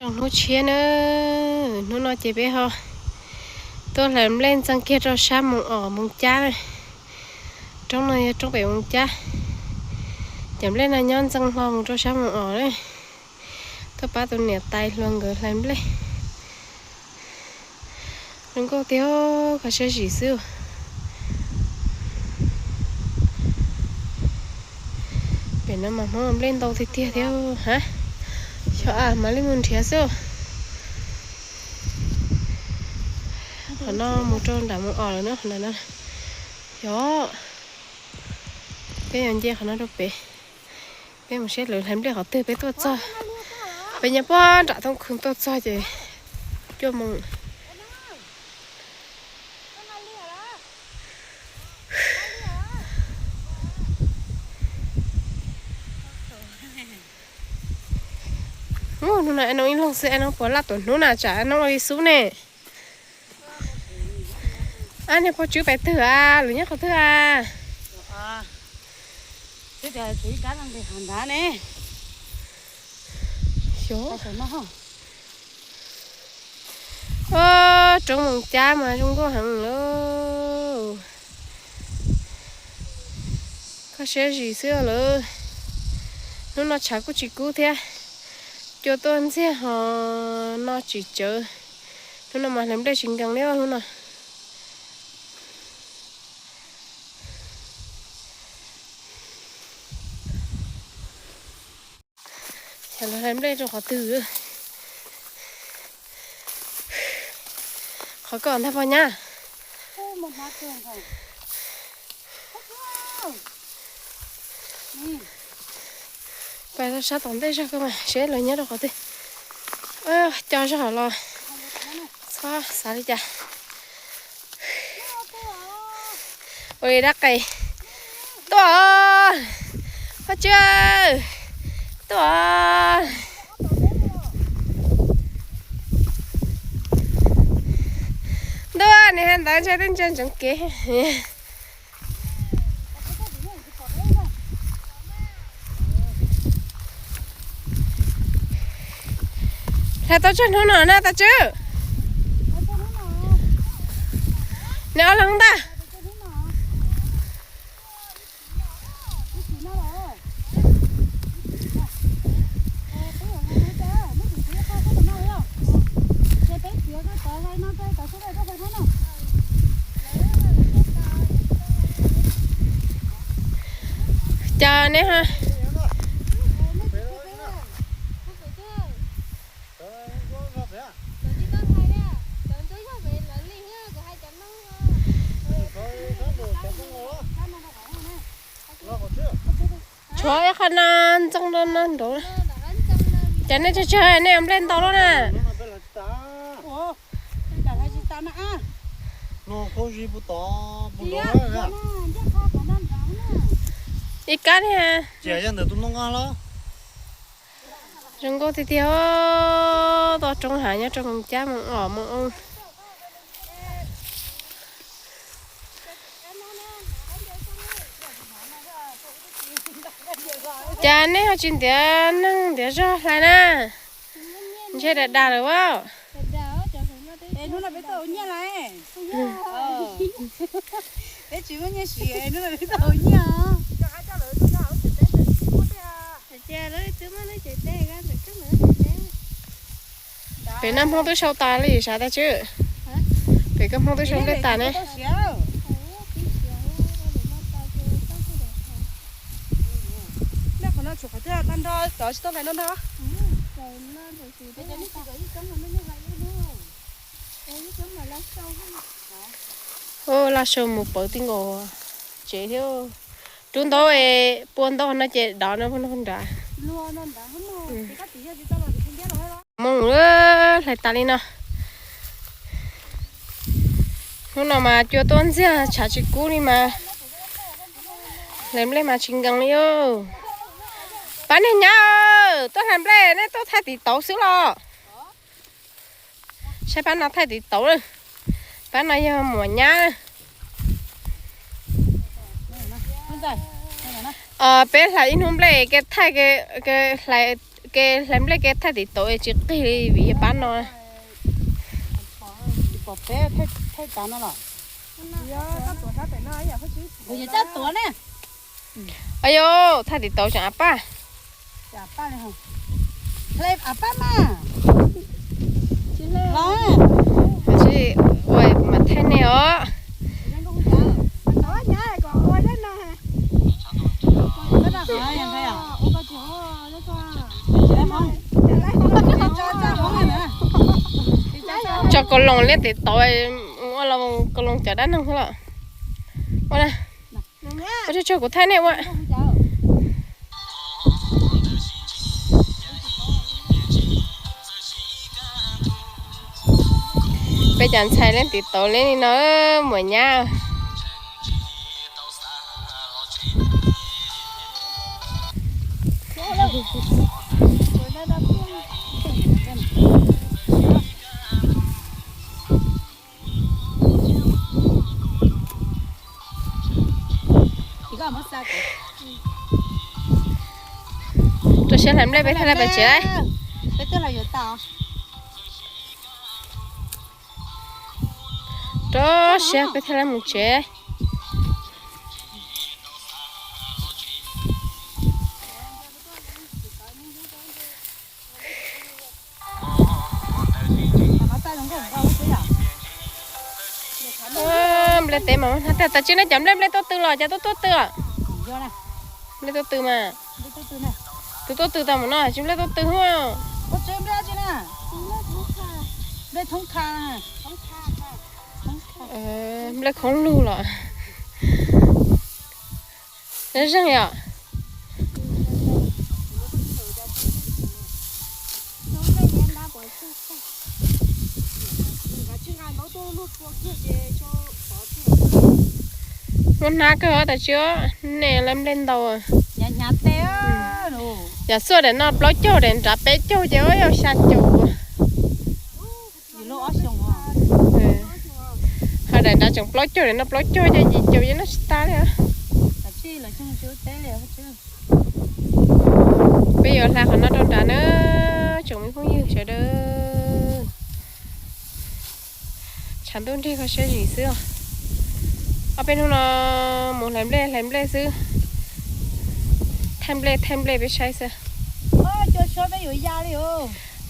Rau hnub tshiab na, hnub no ces peb ho tuaj hlais nplej ntxeev kiag rau sab Moos Os Moos Cab na. Roob no yog roob pem Moos Cab. Cov nplej no nyob ntxeev hlo mus rau sab Moos Os na. Tuaj pab tus niam tais hluas nkawd hlais nplej. Zoo nkauj tiag, kho siab zim xwb. Pem no mas Hmoob nplej ntau tiag tiag thiab ha. Xyov a mam li mus nrhiav xwb. Qhov no mus rau nram Moos Os lawm na, qhov no. Xyov, peb yuav nce qhov no rau pem. Peb mus saib lawv hlais nplej qhov twg peb tuaj txog. Peb nyob puag nram Thoob Khoo tuaj txog ces cuaj moos. Hnub no es noo ib leeg xwb es noo puas laj tuam hnub na tsam noo ua li xub ne. Ab, niag pog Tswb pais twg a, lawv nyob qhov twg a? Xyov. Roob Moos Cab mas zoo nkauj heev lauj. Kho siab zim xwb lawm. Hnub no tshav kuj tsis kub thiab. Cua tuaj ntxiag ho noj tsis tsawv. Hnub no mas hlais nplej tsis nkees li hnub no. Xyov lawv hlais nplej rau qhov twg. Qhov koj ntag pog nyab. Pais sab tom ntej zog koj mas seb lawv nyob rau qhov twg. Co zog los txhob xav li cas. Ua li dab qe. Tuaj, pog Tswb, tuaj. Ntuj, nws hais ntawd ntshai twb ntsia ntsoov kev. Hlais tau tsawg hnub no na Tag Tswb? Nws ob leeg ntag. Cas neb ha. Tshuav ib qho no ntxeev no nraud. Cas nej tsawg tsawg nej ua nplej ntau lawm na? Ib kab thiab. Zoo nkauj tiag tiag, toj roob hav nyob rau Moos Cab Moos Os Moos Os. Cas nej ho tsis ntiav neeg ntiav zog hlais na? Ntshe dag dag lawm a. Pem no Hmoob twb sau tas li sav Tag Tswb. Pem koj Hmoob twb sau nplej tas ne. Laj sau mus pawv ti nkaus tsev thiab. Rub ntaub, pua ntaub no ces dov no nrad. Moo hlais tas li no. Hnub no mas cua tuaj ntxiag tshav tsis kub li mas hlais nplej mas tsis nkees li. Pab niag nyab, tuaj hlais nplej nej tuaj thaij tiv tauv xwb los? Saib pab no thaij tiv tauv lawm. Pab no yog muam nyab. Peb hlais ib hnub nplej ke thaij ke hlais Ke hlais nplej ke thaij tim tauv es tsis qig li vim yog pab no. Ayo, thaij tim tauv tseem av paj. Ua mam thaij nej os. Tso kaus loos liab tim tauv, ua los kaus loos cov dab neeg xwb los. Ua na, ua tsuag tsuag kuv thaij nej ua. Peb cov ntxhais leej tim tauv li no, muam nyab. Rau siab hlais nplej peb thiaj li pais tsev. Rau siab peb thiaj li mus tsev. Nplej teb mas muab hnav tag, tas tsis ne, cov nplej nplej tuaj tw los cas tuaj tuaj tw os. Nplej tuaj tw mas. Tus tuaj tw tau mus no tsis nplej tuaj tw hub. Nplej khoob lug los. Zeeg yom. Muab hnab kawg tas tsis, nej lawv nplej ntau. Yam xuaj daim no plaub caug, daim nrad peb caug ces yog xya caum. Ho daim nrad tseem plaub caug, daim no plaub caug ces yim caum ces noj tsis tas li. Peb yuav hla qhov no rau nrad na, tsoom me phooj ywg sawv daws. Tshav ntuj nrig kho siab zim xwb. Ob peb hnub no mus hlais nplej hlais nplej xwb. Thaij nplej thaij nplej peb saib xwb.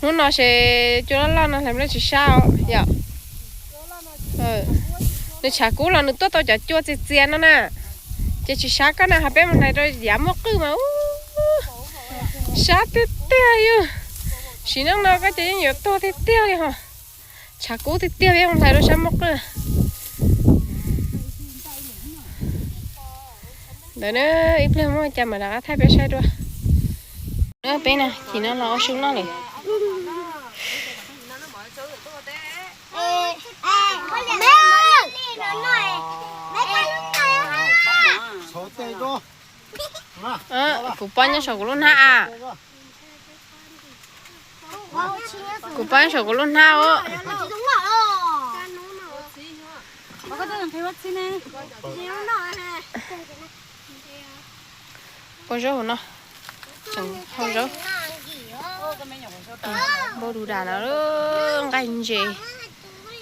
Hnub no ces cua loj loj no hlais nplej tsis sab yom. Nws tshav kub los nws tuaj tau cov cua txias txias no na, ces tsis sab koj na, ho peb mus hlais rau yav muaj qwj mas sab tiag tiag yus. Sim neej no koj ces yeej yuav tuag tiag tiag li ho. Tshav kub tiag tiag peb mus hlais rau sab muaj qwj. Ntawd na, ib pliag muaj cas mam rov qab thaij peb saib dua. Peb na, chim no los ua su noj lawm. Kuv pob nyob saum kuv lub hnab a. Kuv pob nyob saum kuv lub hnab os. Ua zaub hauv no, tseem hau zaub. Npau du das no, nqaij ntses,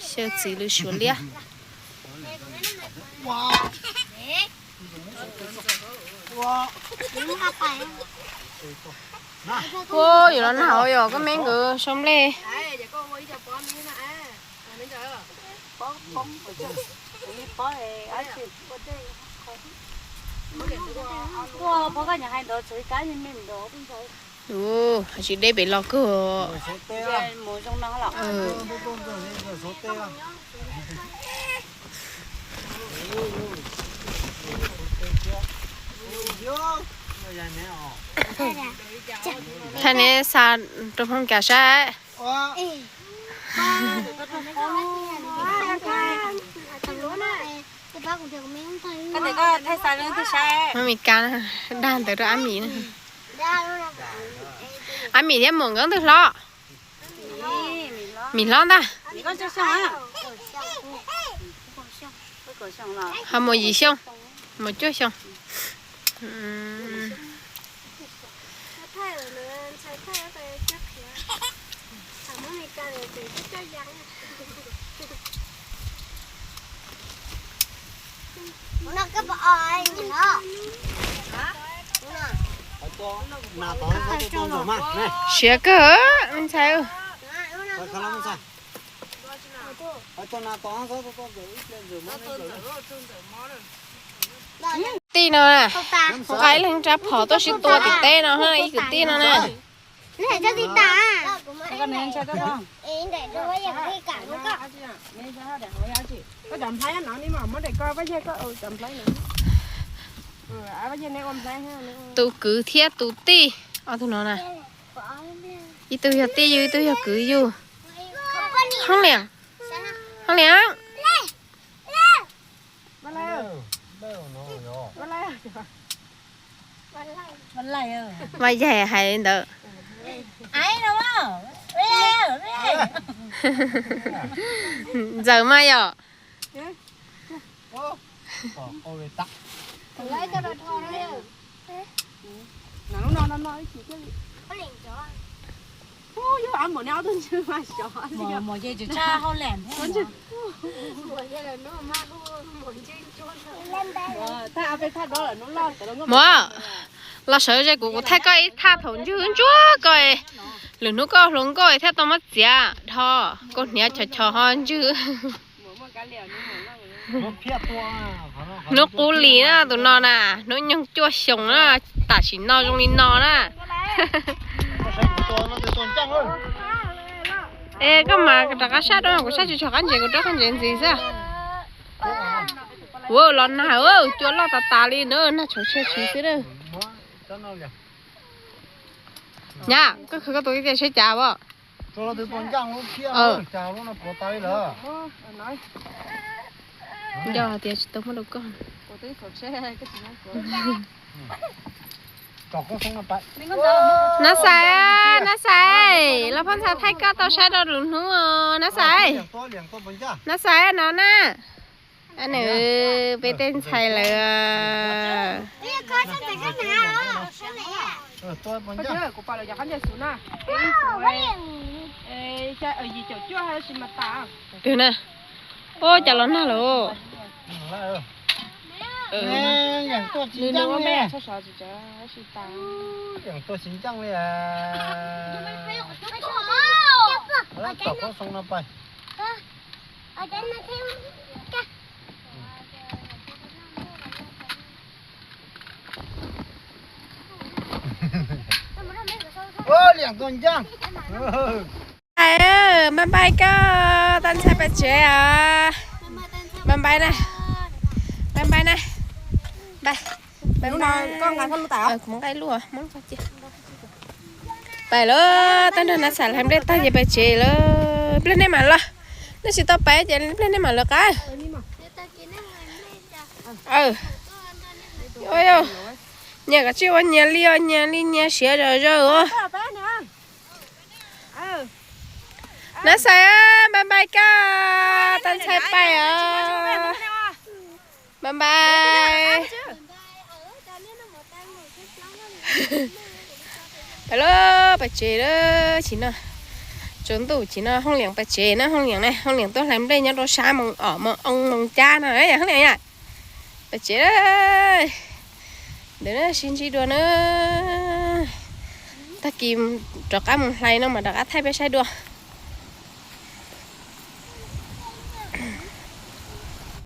xyaw txiv lws suav liab. Ua, yuav los nag hauv yog koj me nkawd sau nplej. Ua, tsis deb pem los kawg. Thaij neb xa rau Hmoob Kav saib. Hmoob Mes Kas dag ntawd rau Ab Mis na. Ab Mis thiab Muam nkawd twg hlob? Mis hlob ntag. Ho Muam yim xyoo, Muam cuaj xyoo. Mm. Siav kawg ntxhais. Tij no na, nqa ib leeg rab phom tuaj sib tua tim teb no, ib kwv tij no na. Tus kwv thiab tus tij, ob tug no na. Ib tug yog tij yug, ib tug yog kwv yug. Hoob Liam, Hoob Liam. Vaj Yaig hais li ntawd. Ntxawm mas yom. Muam, los sawv ze kuv, kuv thaij koj ib thaj thaum ntswg ntsuab koj, lwm hnub koj hluas nkauj thiaj tau muab txiav dhau, koj hniav chos chos ho ntswg. Hnub qub li na tus no na, hnub nyoog cuaj xyoos na, tam sim no zoo li no na. Es koj mas rov qab sab rau, kuv sab tsis tshua qab ntses, kuv rau qab ntses ntxiv xwb. Ua los nag, cua loj tas tas li na, nag tshauv tshia tshwv xwb na. Nyab, koj khwv koj tus ib tiag seb cas as. Nco hais tias tsis tau muab rau koj. Nab Xais, Nab Xais, los phab ntxhais thaij koj tau saib rau lwm hnub os Nab Xais. Nab Xais no na. Nws peb tej ntxhais lawm. Twg na? Ua cas los nag lawm. Npais npais koj, tau ntxhais pais tsev os. Npais npais na, npais npais na, npais. Kuv muab nqa ib lub, muab nqa cia. Pais lawm, tau nrog Nab Xais hlais nplej tag ces pais tsev lawm. Nplej nej mam los, nej tsis tau pais ces nplej nej mam lawv qab. Nyias kav tsij ua nyias li os, nyias li nyias siav zom zaws os. Nab Xais, npais npais koj, tau ntxhais pais os. Npais npais. Pais lawm, pais tsev lawm, tsis no. Tsaus ntuj tsis no Hoob Liam pais tsev na, Hoob Liam na, Hoob Liam tuaj hlais nplej nyob rau sab moos os, moos oo moos cab no, Hoob Liam yom. Pais tsev lawm. Ntawm no sib ntsib dua na. Tag kis rov qab mus hlais no mas rov qab thaij peb saib dua.